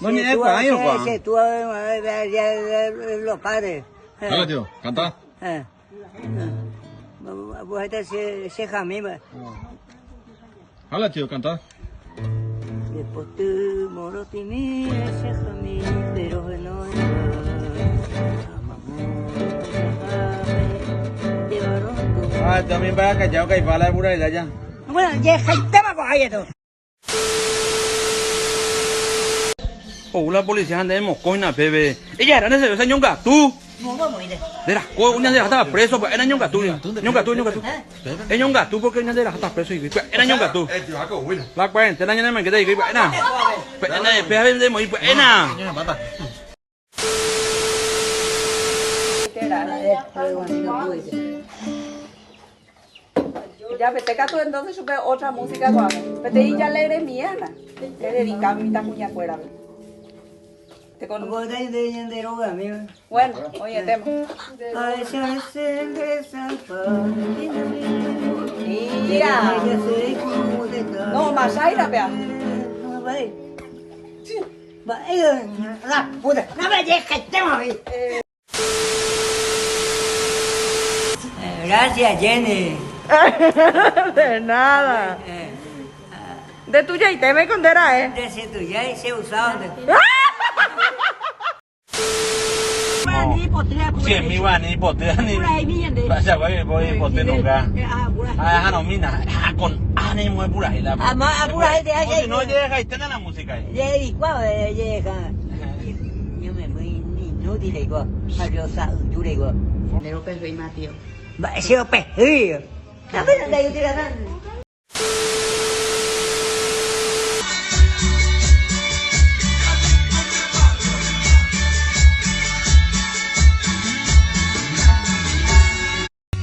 Noñe'ẽkuaái opa. Dale, tío, canta. Dale, tío, canta. Ah, también para callao que hay la pura ya. Ou la policía ha nde mokõina péve. Ella era nde cerveza ñongatu. Nde rakói ñande raháta preso pya'e ñongatu. Ñongatu, ñongatu. Eñongatu porque ñande raháta preso hikuái. Pya'e ñongatu. La cuarentena ñane manguéta hikuái pya'e na. Pya'e na péva nde moĩ pya'e na. Ya pete katu entonces chupe otra música ko'ápe. Peteĩ ijalegremiéna ededika mitãkuñakuérape. Bueno, oĩetéma. Mira. No, Machaira pea. Gracias, Jenny. De nada. Nde tujaite ko nde ra'e. Nde che tuja y che usado nde. Si mi guani ipoty ani mba'eichagua ipoty nunga. Ha nomina ha con ánimo epurahéi la. O si no ojehekaiténa la música.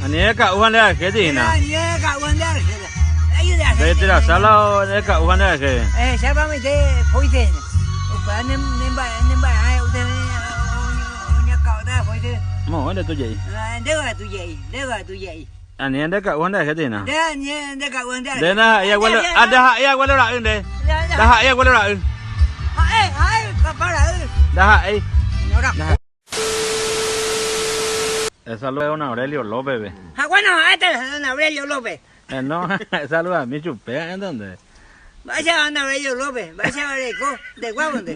Ani eka'u ha nde arhéti hína. Nde la eka'u ha nde arhe. Moõ nde tuja'i. Ani nde ka'u ha nde arhéti hína. Nde ndaha'éi abuelo, ah ndaha'éi abuelo ra'y nde. Ndaha'éi abuelo ra'y. Ndaha'éi. Esaluda don Aurelio López-pe. Ha bueno, ha'éta don Aurelio López. Eh, no, esaludami chupe, entonces. Mba'éichapa don Aurelio López, mba'éichapa reko, nde guápo nde.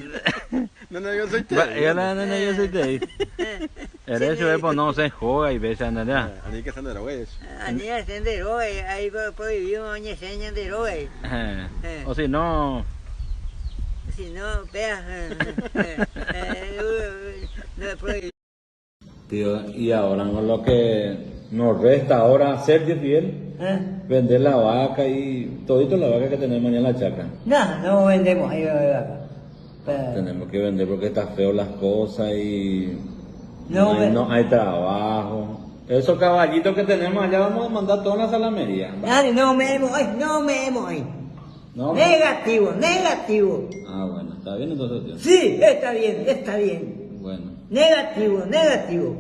Mba'éicha la nenerviosoitei. Ere chupe pono osẽ hóga ipéicha nde. Ani osẽ nde rógagui. Ani osẽ nde rógagui, ahí prohibíma oñesẽ ñande rógagui. O si no. Si no, péa. No prohibíma. Tío, y ahora con lo que nos resta ahora hacer, tío Fidel, vender la vaca y todito la vaca que tenemos allá en la chacra. No, no vendemos ahí la vaca. Tenemos que vender porque está feo las cosas y no, hay, no hay trabajo. Esos caballitos que tenemos allá vamos a mandar toda la salamería. Dale, no me hemos, no me hemos. No. Negativo, negativo. Ah, bueno, está bien entonces, tío. Sí, está bien, está bien. Bueno. Negativo, negativo.